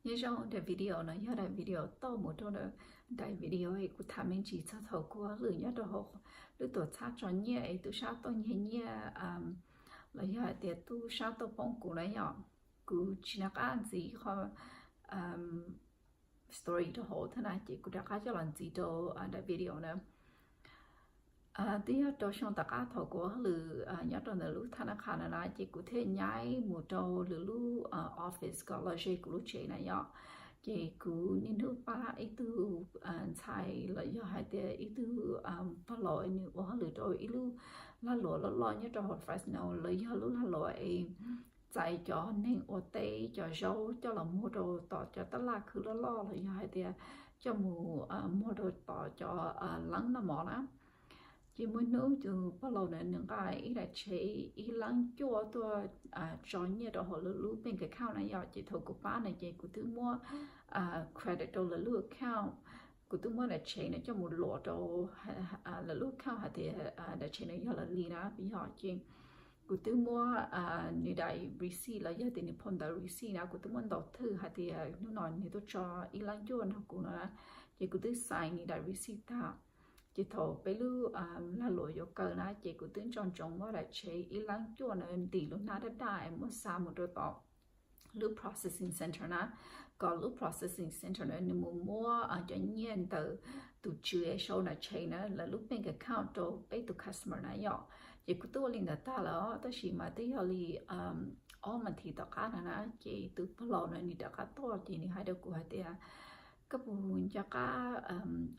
Nyob zoo, daim video no yog daim video tau mus rau daim video es kuv tham me ntsis txog thaum kuv hauj lwm nyob rau hauv lub tuam txhab tso nyiaj es tub sab tuaj nyiag nyiaj, los yog hais tias tub sab tuaj poob kuv na yom. Kuv tsis nco qab ntxiv qhov story rau hauv thiab na, ces kuv rov qab coj los ntxiv rau daim video na. Twb yog rau xyoo tom qab thaum kuv hauj lwm nyob rau ntawm lub thab nab qha na na, ces kuv thiaj nyaib mus rau lwm lub office kom los ze kuv lub tsev na yom. Ces kuv niaj hnub pab ib tug ntxhais los yog hais tias ib tug pog laus nws ua hauj lwm rau ib lub lag luam loj loj nyob rau hauv Fresno, lawv yog lub lag luam es txais cov neeg ua teb cov zaub coj los muag rau tom cov tab laj khw loj loj los yog hais tias coj mus muag rau tom cov leeb noj mov na. Ces muaj hnub tus pog laus na nws nqa ib daim tsheb ib leeb cuaj tuaj tso nyiaj rau hauv lawv lub bank account na yom. Ces thaum kuv pab na ces kuv twb muab credit rau lawv lub account, kuv twb muab daim tsheb na coj mus luam rau lawv lub account hais tias daim tsheb na yog lawv li na yom. Ces kuv twb muab nws daim receipt los yog tias nws phone ntawv receipt na kuv twb muab ntaus thwj hais tias hnub no nws tuaj tso ib leeb cuaj nrog kuv no na. Ces kuv twb sign nws daim receipt tag. Ces thaum peb lub lag luam yuav kaw na ces kuv twb nco ntsoov muab daim tsheb ib leeb cuaj na ntim lub hnab daj daj es muab xa mus rau tom lub processing center na, kom lub processing center na nws mus muab cov nyiaj ntawm tus tswv es sau daim tsheb na lawv lub bank account rau peb tus customer na yom. Ces kuv twb ua li ntawd tag lawm os, tab sis mas twb yog li ob mas thiv tom qab na na, ces tus pog laus na nws rov qab tuaj ces nws hais rau kuv hais tias, koj puas nco qab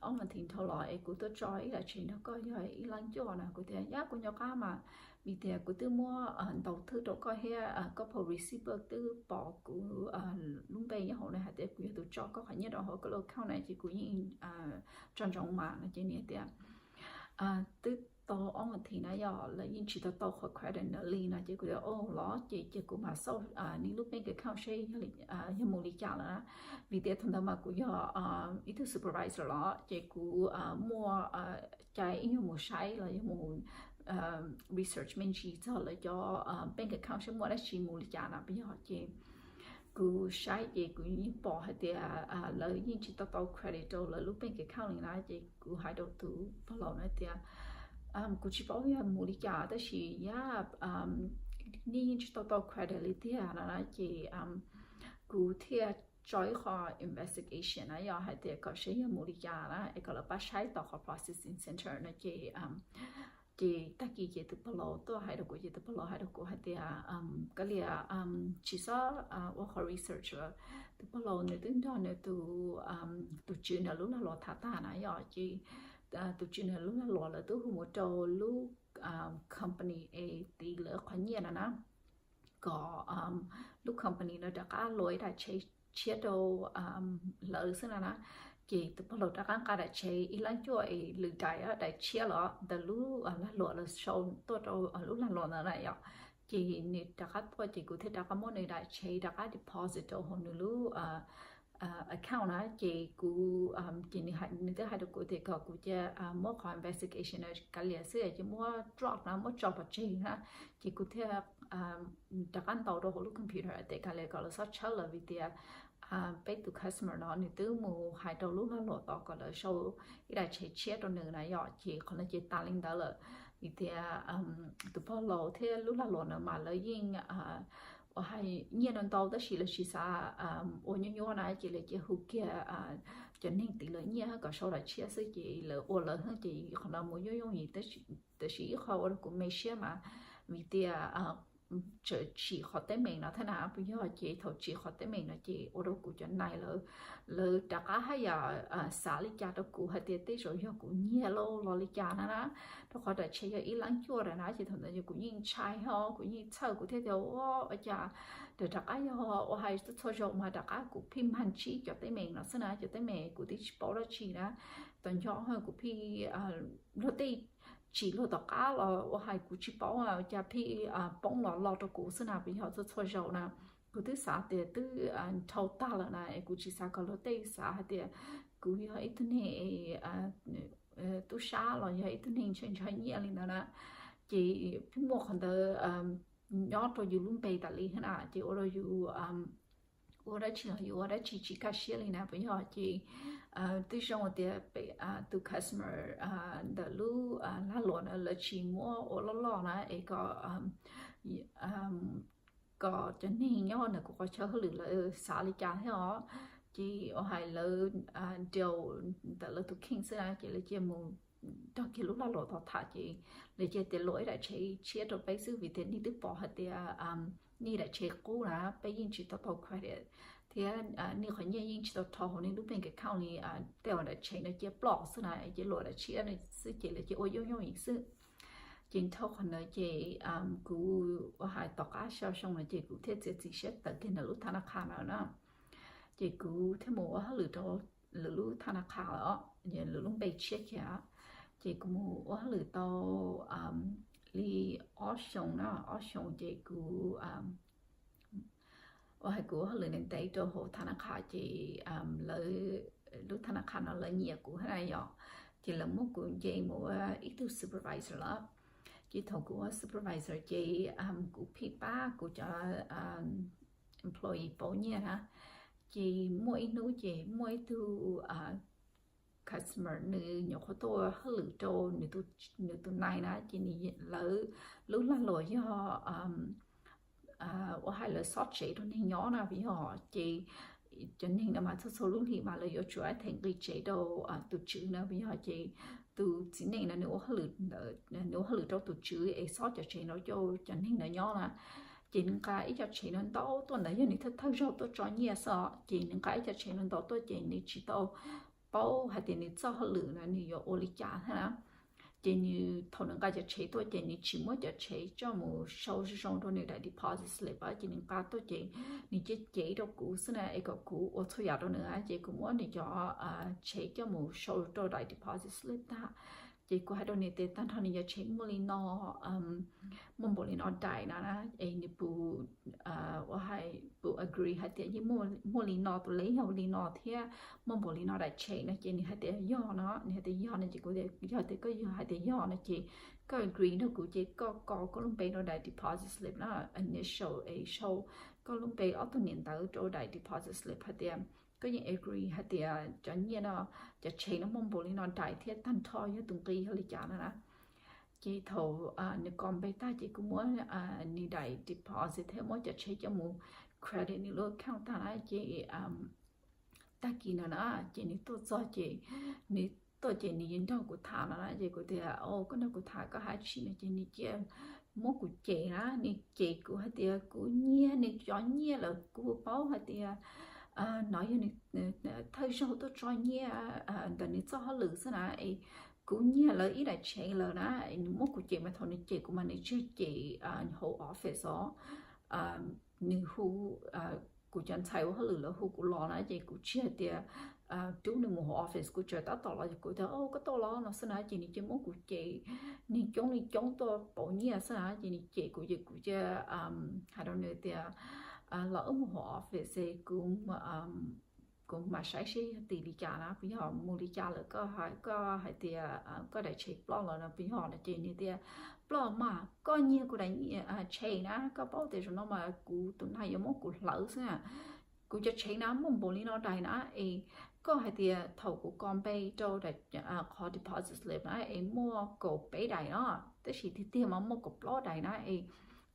ob mas thiv dhau los es kuv tuaj tso ib daim tsheb nrog koj yog ib leeb cuaj na? Kuv tias yab kuv nco qab mas, vim tias kuv twb muab ntaus thwj rau koj thiab koj phone receipt twb pom kuv lub npe nyob hauv na hais tias kuv yog tus tso koj qhov nyiaj rau hauv koj lub account na ces kuv yeej tso ntsoov mas no. Ces nws tias twb tau ob mas thiv na yom, lawv yeej tsis tau tau qhov credit ntawd li no. Ces kuv tias o los ces ces kuv mam xauj nws lub bank account seb yog mus li cas lawm na. Vim tias thaum ntawd mas kuv yog ib tug supervisor los ces kuv muaj cai ib nyuag mus saib los yog mus research me ntsis txog lawv cov bank account seb muaj dab tsi mus li cas na puas yog. Ces kuv saib ces kuv yeej pom hais tias lawv yeej tsis tau tau credit rau lawv lub bank account li na. Ces kuv hais rau tus pog laus na tias kuv tsis paub yog mus li cas tab sis yab nej yeej tsis tau tau credit li tiag no na. Ces kuv thiaj tso ib qho investigation na yom, hais tias kom seb yog mus li cas na es kom lawv pab saib tom qhov processing center no. Ces ces tag kis ces tus pog laus tuaj hais rau kuv, ces tus pog laus hais rau kuv hais tias koj liam tsis txhob ua qhov research lawm. Tus pog laus nws twb nrog nws tus, tus tswv nws lub lag luam tham tag na yom. Ces tus tswv nws lub lag luam lawv twb hu mus rau lub company es tiv lawv qhov nyiaj no na, kom lub company no rov qab luas ib daim tsheb tshiab rau lawv xwb no na. Ces tus pog laus rov qab nqa daim tsheb ib leeb cuaj es lwm daim, daim tshiab los ntawm lub lag luam lawv sau tuaj rau lub lag luam ntawd na yom. Ces nws rov qab tuaj ces kuv thiaj rov qab muab nws daim tsheb rov qab deposit rau hauv nws lub account na. Ces kuv, ces nws twb hais rau kuv tias kom kuv cia muab qhov investigation no kav liam xwb ces muab drop na, muab tso pov tseg na. Ces kuv thiaj rov qab ntaus rau hauv lub computer tias kav liam kom lawv txhob tshawb lawm vim tias peb tus customer no nws twb mus hais rau lub lag luam tod kom lawv sau ib daim tsheb tshiab rau nws na yom. Ces qhov no ces tas li ntawd lawm vim tias tus pog laus thiab lub lag luam no mas lawv yeej ua hais nyiaj no ntau tab sis lawv tsis xav ua nyuaj nyuaj na, ces lawv cia hu kiag cov neeg tiv lawv nyiaj kom sau daim tshiab xwb ces lawv ua lawv ces qhov no mus nyuaj nyuaj yim. Tab sis ib qho ua rau kuv me siab mas vim tias tseem tsim qhov teeb meem no thiab na, puas yog? Ces thaum tsim qhov teeb meem no ces ua rau kuv cov nais lawv, lawv rov qab haj yam xav li cas rau kuv hais tias tej zaum yog kuv nyiag los los li cas na na. Rau qhov daim tsheb yog ib leeb cuaj na na, ces thaum ntawd kuv yeej ntshai ho kuv yeej txhawj, kuv thiaj tias ua cas rov qab yog ua hais txhua zaus mas rov qab kuv pheej mag ntsib cov teeb meem no xwb na. Cov teeb meem kuv twb tsis paub dab tsi na, tau nco kuv pheej luag tej tsim luag tom qab los ua hais kuv tsis paub cas pheej poob los los rau kuv xwb na, puas yog? Txhua txhua zaus na kuv twb xav tias twb dhau tag lawm na es kuv tsis xav kom luag tej xav hais tias kuv yog ib tug neeg tub sab los yog ib tug neeg ntshai ntshai nyiaj li ntawd na. Ces pheej muaj qhov ntawd nyob rau yus lub npe tas li na, ces ua rau yus ua dab tsi los yus ua dab tsi tsis kaj siab li na puas yog? Ces twb zoo tias tus customer ntawm lub lag luam na lawv tsis muab ua loj loj na es kom kom cov neeg nyob ntawm kuv qhov chaw hauj lwm lawv xav li cas thiab os. Ces ua hais lawv deal ntawm lawv tus kheej xwb na ces lawv cia mus nrog kiag lub lag luam tau tham ces lawv cia tias luam ib daim tsheb tshiab rau peb xwb vim tias nej twb pom hais tias nej daim tsheb qub na peb yeej tsis tau tau credit thiab nej qhov nyiaj yeej tsis tau rho hauv nej lub bank account li. Tej uas daim tsheb no cia ploj xwb na ces luam daim tshiab no xwb ces lawv cia ua yooj yooj yim xwb. Ces dhau qhov ntawd ces kuv ua hais tom qab xya xyoo no ces kuv thiaj txiav txim siab tawm kiag ntawm lub thab naj qha no na. Ces kuv thiaj mus ua hauj lwm rau lwm lub thab naj qha lawm, lwm lub npe tshiab kiag. Ces kuv mus ua hauj lwm tau li ob xyoos na, ob xyoos ces kuv ua hais kuv ua hauj lwm ntev ntev rau hauv thab naj qha ces lawv lub thab naj qha no lawv nyiam kuv thiab na yom. Ces lawv muab kuv nce mus ua ib tug supervisor lawm. Ces thaum kuv ua supervisor ces kuv phim pab kuv cov employee pauv nyiaj na. Ces muaj ib hnub ces muaj ib tug customer nws nyuam qhuav tuaj hauj lwm rau nws tus nais na ces nws, lawv lub lag luam yog ua hais lawv xob tsev rau neeg nyob na puas yog? Ces cov neeg no mas txhua txhua lub hlis mas lawv yuav tsum aim them nqi tsev rau tus tswv na puas yog? Ces tus txiv neej no nws ua hauj lwm, nws ua hauj lwm rau tus tswv es xob cov tsev no rau cov neeg no nyob na. Ces nws nqa ib co tsheb no ntau tuaj ntawd yog nws thawj thawj zaug tuaj tso nyiaj xwb os. Ces nws nqa ib co tsheb no ntau tuaj ces nws tsis tau paub hais tias nws txoj hauj lwm no nws yuav ua li cas thiab na. Ces nws thaum nws nqa cov tsheb tuaj ces nws tsis muab cov tsheb coj mus sau zoo zoo rau nws daim deposit slip, ces nws nqa tuaj ces nws cia cev rau kuv xwb na es kom kuv ua txhua yam rau nws. Ces kuv muab nws cov tsheb coj mus sau rau daim deposit slip tag. Ces kuv hais rau nws tias tag nrho nws cov tsheb muaj li no, muaj npaum li no daim na, es nws puas ua hais puas agree hais tias yeej muaj li no, tus leb yog li no thiab muaj npaum li no daim tsheb no. Ces nws hais tias yog no, nws hais tias yog no ces kuv tias yog tias koj yog hais tias yog no ces koj agree nrog kuv ces koj kos koj lub npe rau daim deposit slip na, initial es sau koj lub npe ob tug niam ntawv rau daim deposit slip hais tias koj yeej agree hais tias cov nyiaj no, cov tsheb no muaj npaum li no daim thiab tag nrho yog tus nqi yog li cas no na. Ces thaum nws kos npe tag ces kuv muab nws daim deposit thiab muab cov tsheb coj mus credit nws lub account tag na ces tag kis no na ces nws tuaj txog ces nws tuaj ces nws yeej nrog kuv tham no na ces kuv tias o koj nrog kuv tham koj hais tsis no ces nws cia muab kuv cem na, nws cem kuv hais tias kuv nyiag nws cov nyiaj lawm, kuv paub hais tias no yog nws thawj zaug tuaj tso nyiaj ntawm nws txoj hauj lwm xwb na es kuv nyiag lawv ib daim tsheb lawm na. Nws muab kuv cem mas thaum nws cem kuv mas nws tsis cem hauv office os. Nws hu kuv cov ntxhais ua hauj lwm lawv hu kuv los na ces kuv tsis hais tias rub nws mus hauv office, kuv tsuas tab tom los ces kuv tias o koj tuaj los no xwb na ces nws cia muab kuv cem, nws coob li coob tuaj pauv nyiaj xwb na ces nws cem kuv ces kuv cia hais rau nws tias los wb mus hauv office es kuv kuv mam saib seb yog tim li cas na, puas yog mus li cas lawm koj hais, koj hais tias koj daim tsheb ploj lawm no puas yog no ces nws tias ploj mas koj nyiag kuv daim tsheb na, koj paub tias zaum no mas kuv tus nais yuav muab kuv hlawv xwb na. Kuv cov tsheb na muaj npaum li no daim na es koj hais tias thaum kuv kos npe rau daim qhov deposit slip na es muaj kaum peb daim no, tab sis tiag tiag mas muaj kaum plaub daim na es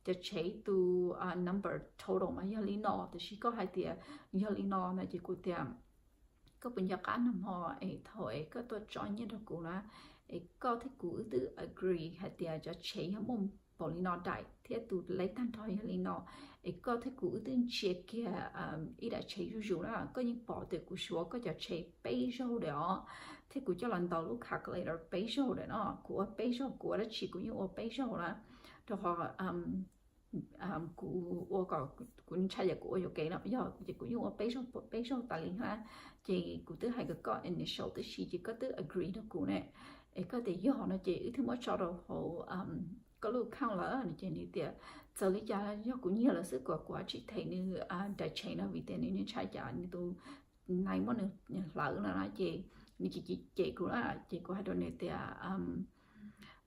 cov tsheb tus number total mas yog li no, tiam sis koj hais tias yog li no no ces kuv tias koj puas nco qab nag hmo es thaum es koj tuaj tso nyiaj rau kuv na es koj thiab kuv wb twb agree hais tias cov tsheb yog muaj npaum li no daim thiab tus leb tag nrho yog li no es koj thiab kuv wb twb ntsia kiag ib daim tsheb zuj zus na, koj yeej pom tias kuv suav koj cov tsheb peb zaug daim os thiab kuv coj los ntaus lub calculator peb zaug daim no, kuv ua peb zaug, kuv ua dab tsi kuv yeej ua peb zaug na, rau qhov kuv ua kom kuv ntshai yam kuv ua yuam kev no yog ces kuv yeej ua peb zaug peb zaug tas li na. Ces kuv twb hais kom koj initial tib si ces koj twb agree rau kuv ne, es koj tias yog no ces wb thiaj muab tso rau hauv koj lub account lawm no ces nws tias txawm li cas yog kuv nyiag lawm xwb kom kuv tsis them nws daim tsheb no vim tias nws ntshai cas nws tus nais muab nws hlawv no na ces nws ces cem kuv na ces kuv hais rau nws tias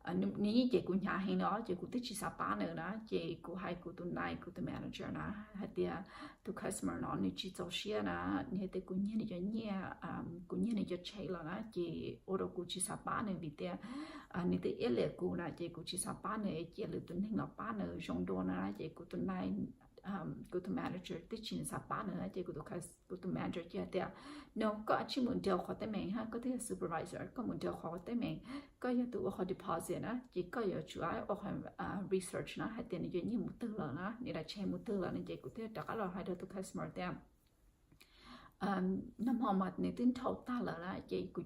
nws yeej cem kuv hnyav heev no ces kuv twb tsis xav pab nws na. Ces kuv hais kuv tus nai, kuv tus manager na, hais tias tus customer no nws tsis txaus siab na, nws hais tias kuv nyiag nws cov nyiaj, kuv nyiag nws cov tsheb los na, ces ua rau kuv tsis xav pab nws vim tias nws twb iab liam kuv na, ces kuv tsis xav pab nws, cia lwm tus neeg los pab nws zoo dua no na. Ces kuv tus nai, kuv tus manager twb tsis xav pab nws na, ces kuv tus manager cia tias, no, koj tsij mus nrhiav qhov teeb meem ha, koj twb yog supervisor, koj mus nrhiav qhov teeb meem, koj yog tus ua qhov deposit na, ces koj yuav tsum ua qhov research na, hais tias nws cov nyiaj mus twg lawm na, nws daim tsheb mus twg lawm no. Ces kuv thiaj rov qab los hais rau tus customer tias, nag hmo mas nws twb nrhau tag lawm na, ces kuv,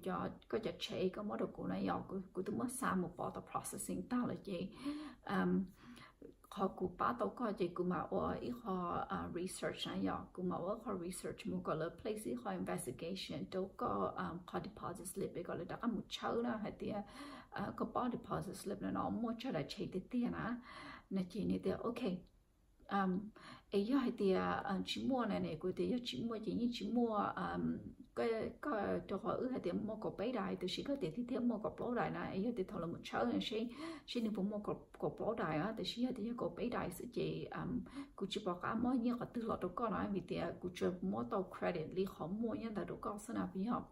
koj cov tsheb koj muab rau kuv na, yog kuv twb muab xa mus pov tau processing tag lawm ces qhov kuv pab tau koj ces kuv mam ua ib qho research na, yog kuv mam ua ib qho research mus kom lawv place ib qho investigation rau koj qhov deposit slip es kom lawv rov qab mus tshawb na, hais tias koj paub deposit slip no no muaj tsawg daim tsheb tiag tiag na. No ces nws tias ok, es yog hais tias tsis muaj na ne, kuv tias yog tsis muaj ces yeej tsis muaj, koj rau qhov wb hais tias muaj kaum peb daim, tiam sis koj tias tiag tiag muaj kaum plaub daim na, es yog tias thaum lawv mus tshawb seb, seb nws puas muaj kaum plaub daim, tiam sis yog tias yog kaum peb daim xwb ces kuv tsis pom qab muab nyiaj qhov twg los rau koj no, vim tias kuv tsuas muab tau credit li qhov muaj nyiaj ntawd rau koj xwb na, puas yog?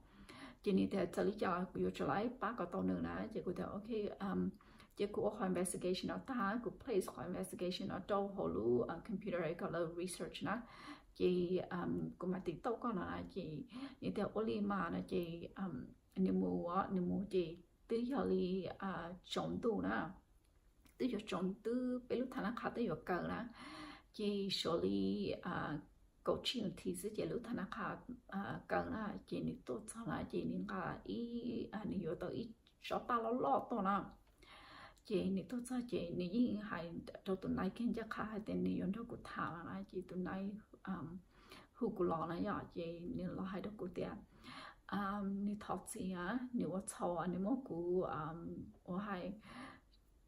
Ces nws tias txawm li cas kuv yuav tsum pab kom tau nws na. Ces kuv tias ok, ces kuv ua qhov investigation no tag, kuv place qhov investigation no rau hauv lub computer kom lawv research na, ces kuv mam tiv tauj koj no na. Ces nws tias ua li mas no ces nws mus, nws mus ces twb yog li tsaus ntuj na, twb yuav tsaus, twb peb lub thav nab qha twb yuav kaw na, ces suav li kaum tsib nas this xwb ces lub thav nab qha kaw na. Ces nws tuaj txog na ces nws nqa ib, nws yuav tau ib tsob paj loj loj tuaj na. Ces nws tuaj txog ces nws yeej hais rau tus nai kiag ncaj qha hais tias nws yuav nrog kuv tham los na. Ces tus nai hu kuv los na yom, ces nws los hais rau kuv tias nws thov txim, nws ua txhaum, nws muab kuv ua hais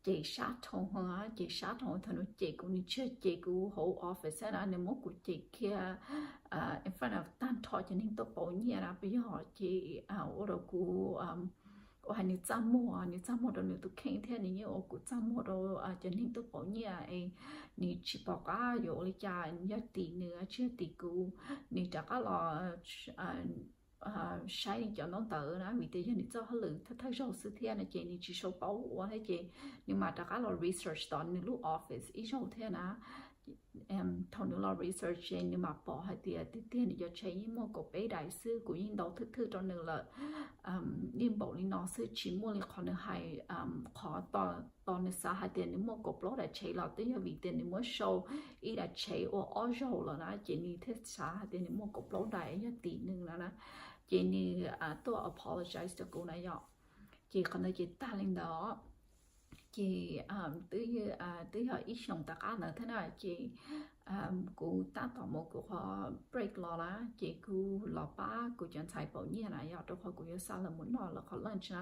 cem sab dhau, cem sab dhau. Thaum nws cem kuv, nws tsis yog cem kuv hauv office na, nws muab kuv cem kiag in front of tag nrho cov neeg tuaj pauv nyiaj na, puas yog? Ces ua rau kuv, ua hais nws txaj muag, nws txaj muag rau nws tus kheej thiab nws yeej ua kuv txaj muag rau cov neeg tuaj pauv nyiaj es nws tsis pom qab yuav ua li cas, yog tim nws tsis yog tim kuv, nws rov qab los saib nws cov ntaub ntawv na, vim tias yog nws txoj hauj lwm thawj thawj zaug xwb thiab no ces nws tsis sau paub ua thiab ces nws mam rov qab los research tom nws lub office ib zaug thiab na. Thaum nws los research ces nws mam pom hais tias tiag tiag nws cov tsheb yeej muaj kaum peb daim xwb, kuv yeej ntaus thwj thwj rau nws lawm, yeej npaum li no xwb, tsis muaj li qhov nws hais, qhov tos nws xav hais tias nws muaj kaum plaub daim tsheb los twb yog vim tias nws muab sau ib daim tsheb ua ob zaug lawm na, ces nws thiaj xav hais tias nws muaj kaum plaub daim yog tim nws no na. Ces nws tuaj apologize rau kuv na yom. Ces qhov ntawd ces tag li ntawd. Ces twb yog ib xyoos tom qab ntawd thiab na, ces kuv tab tom mus kuv qhov break los na, ces kuv los pab kuv cov ntxhais pauv nyiaj na yom, rau qhov kuv yuav xa lawv mus noj lawv qhov lunch na.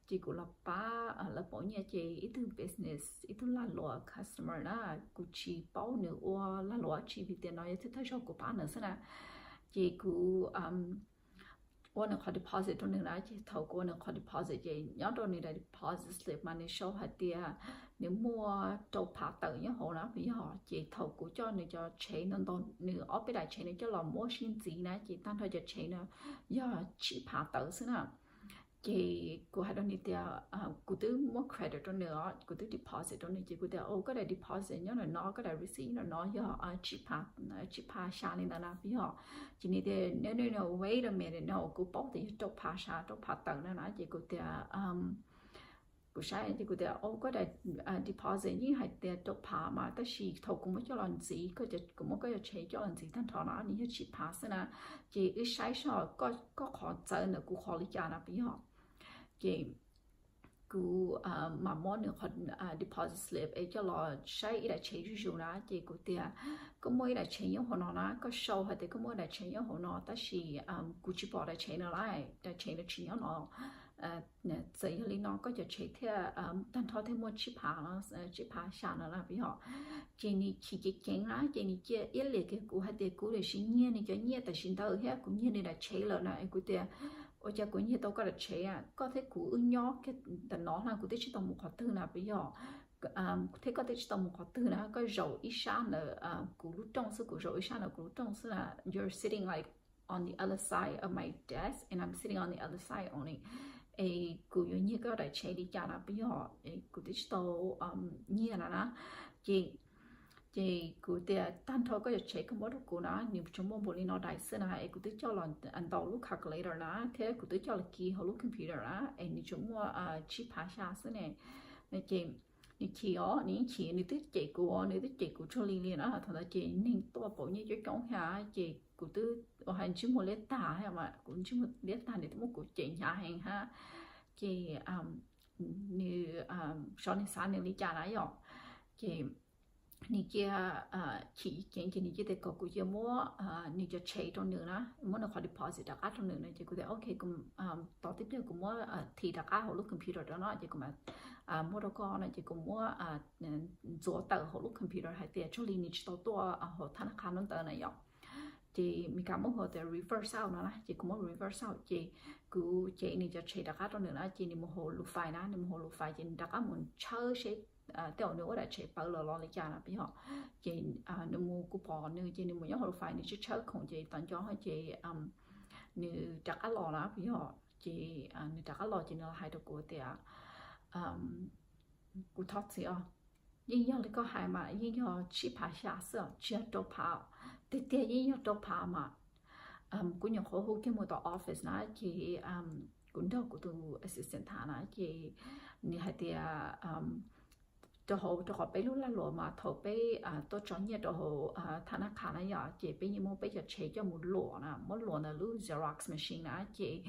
Ces kuv los pab lawv pauv nyiaj ces ib tug business, ib tug lag luam customer na, kuv tsis paub nws ua lag luam dab tsi vim tias no yog thawj thawj zaug kuv pab nws xwb na. Ces kuv ua nws qhov deposit rau nws na, ces thaum kuv ua nws qhov deposit ces nyob rau nws daim deposit slip mas nws sau hais tias nws muaj rau phav tawm nyob hauv na, puas yog? Ces thaum kuv coj nws cov tsheb no ntau, nws ob peb daim tsheb nws coj los muab sib ntxiv na, ces tag nrho cov tsheb no yog tsib phav tawm xwb na. Ces kuv hais rau nws tias kuv twb muab credit rau nws os, kuv twb deposit rau nws, ces kuv tias o, koj daim deposit nyob ntawm no, koj daim receipt nyob ntawm no yog tsib phav, tsib phav xya li ntawd na, puas yog? Ces nws tias no, no, no, wait a minute, no, kuv paub tias yog rau phav xya, rau phav tawm na na. Ces kuv tias kuv saib ces kuv tias o, koj daim deposit yeej hais tias rau phav mas, tab sis thaum kuv muab coj los ntxiv, kuv muab koj cov tsheb coj los ntxiv tag nrho no nws yog tsib phav xwb na. Ces wb saib seb koj qhov txawv ntawm kuv qhov li cas na, puas yog? Ces kuv mam muab nws qhov deposit slip es coj los saib ib daim tsheb zuj zus na, ces kuv tias koj muaj ib daim tsheb nyob hauv no na, koj sau hais tias koj muaj ib daim tsheb nyob hauv no, tab sis kuv tsis pom daim tsheb no lawm, daim tsheb no tsis nyob no. Txawm yog li no koj cov tsheb thiaj tag nrho thiaj muaj tsib phav, tsib phav xya no na, puas yog? Ces nws chim ceev ceev na, ces nws cia iab liam kiag kuv hais tias kuv tiam sis nyiag nws cov nyiaj tam sim ntawd thiab kuv nyiag nws daim tsheb lawm na. Es kuv tias Ua cas kuv nyiag tau koj daim tsheb? Koj thiab kuv wb nyob kiag ntawm no na, kuv twb tsis tau mus qhov twg na puas yog? Thiab koj twb tsis tau mus qhov twg na, koj zaum ib sab ntawm kuv lub rooj xwb, kuv zaum ib sab ntawm kuv lub rooj xwb na. You're sitting like on the other side of my desk and I'm sitting on the other side only. Es kuv yuav nyiag koj daim tsheb li cas na puas yog? Kuv twb tsis tau nyiag na na. Ces ces kuv tias tag nrho koj cov tsheb koj muab rau kuv na, nws tsuas muaj npaum li no daim xwb na, es kuv twb coj los ntaus lub calculator na, thiab kuv twb coj los kis hauv lub computer na, es nws tsuas muaj tsib phav xya xwb ne. Ces nws chim os, nws yeej chim, nws twb cem kuv, nws twb cem kuv tsuag li li na. Thaum ntawd ces neeg tuaj pauv nyiaj coob coob thiab, ces kuv twb ua hais ntsej muag liab tag thiab mas, kuv ntsej muag liab tag, nws twb muab kuv cem hnyav heev hab. Ces nws xyov nws xav nws li cas na yom. Ces nws cia chim ceev ces nws cia tias kom kuv cia muab nws cov tsheb rau nws na, muab nws qhov deposit rov qab rau nws na. Ces kuv tias ok, tos tib pliag kuv muab thi rov qab hauv lub computer rau no ces kuv mam muab rau koj no. Ces kuv muab ntxuav tawm hauv lub computer hais tias tsuag li nws tsis tau tuaj hauv thab nab qha hnub ntawd na yom. Ces Meskas muab hu tias reverse out no na, ces kuv muab reverse out ces kuv cev nws cov tsheb rov qab rau nws na, ces nws mus hauv lus fais na, nws mus hauv lus fais ces nws rov qab mus tshawb seb tej zaum nws ua daim tsheb pawv los los li cas na puas yog. Ces nws mus, kuv pom nws ces nws mus nyob hauv lus fais, nws tshawb tshawb khoom ces tom nco ces nws rov qab los na puas yog. Ces nws rov qab los ces nws los hais rau kuv tias kuv thov txim os, yeej yog li koj hais mas yeej yog tsib phav xya xwb, tsis yog rau phav. Tiag tiag yeej yog rau phav mas. Kuv nyuam qhuav hu kiag mus tom office na, ces kuv nrog kuv tus assistant tham na, ces nws hais tias rau hauv, rau qhov peb lub lag luam mas thaum peb tuaj tso nyiaj rau hauv thab nab qha na yom, ces peb yeej muab peb cov tsheb coj mus luam na, muab luam ntawm lub Xerox machine na, ces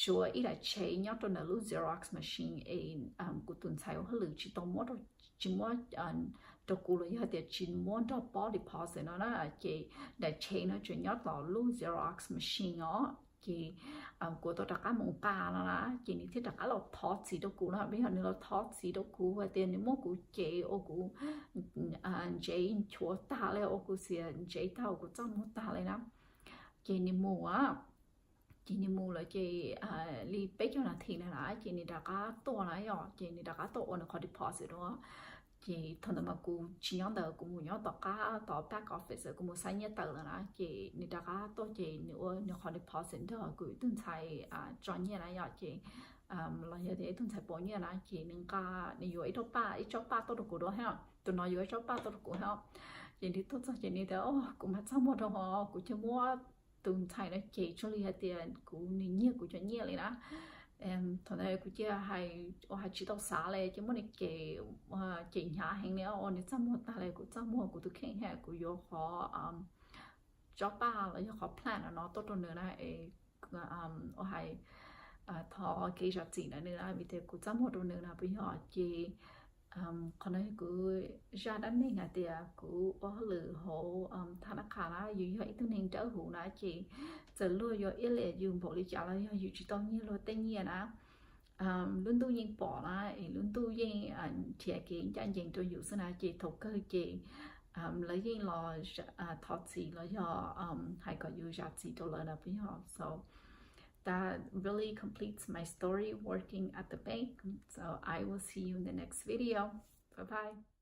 suav ib daim tsheb nyob rau ntawm lub Xerox machine es kuv tus ntxhais ua hauj lwm tsis tau muab, tsis muab rau kuv los yog tias tsis muab nrog pob deposit no na, ces daim tsheb no tseem nyob tom lub Xerox machine os. Ces kuv tau rov qab mus nqa no na, ces nws thiaj rov qab los thov txim rau kuv no, puas yog, nws los thov txim rau kuv hais tias nws muab kuv cev ua kuv ntsev nchuav tag li, ua kuv xiam ntsev tag, ua kuv txaj muag tag li na. Ces nws mus a, ces nws mus lawm ces li peb caug nas this na na, ces nws rov qab tuaj na yom, ces nws rov qab tuaj ua nws qhov deposit na. Ces thaum ntawd mas kuv tsis nyob ntawd, kuv mus nyob tom qab tom back office, kuv mus xa nyiaj tawm lawm na, ces nws rov qab tuaj ces nws ua nws qhov deposit nrog kuv ib tug ntxhais tso nyiaj na yom, ces los yog tias ib tug ntxhais pauv nyiaj na, ces nws nqa, nws yuav ib rab paj, ib tsob paj tuaj rau kuv dua thiab, tus no yuav ib tsob paj tuaj rau kuv thiab. Ces nws tuaj txog ces nws tias kuv mas txaj muag rau ho, kuv cia muab tus ntxhais no ces tsuas li hais tias kuv, nws nyiag kuv cov nyiaj li na. Thaum ntawd kuv cia hais, ua hais tsis tau xav li, cia muab nws ces, ces hnyav heev li, ua nws txaj muag tag li, kuv txaj muag kuv tus kheej thiab, kuv yuav qhov tsob paj los yog qhov plant no tuaj rau nws na, ua hais thov kev zam txim ntawm nws na, vim tias kuv txaj muag rau nws na puas yog. Ces qhov no kuv zaj dab neeg hais tias kuv ua hauj lwm hauv thab nab qha na, yus yog ib tug neeg dawb huv na, ces txawm luag yuav iab liam yus npaum li cas los yog yus tsis tau nyiag luag tej nyiaj na, lub ntuj yeej pom na, es lub ntuj yeej nrhiav kev ncaj ncees rau yus xwb na, ces thaum kawg ces lawv yeej los thov txim los yog hais kom yus zam txim rau lawv na puas yog. So that really completes my story working at the bank. So I will see you in the next video. Bye bye.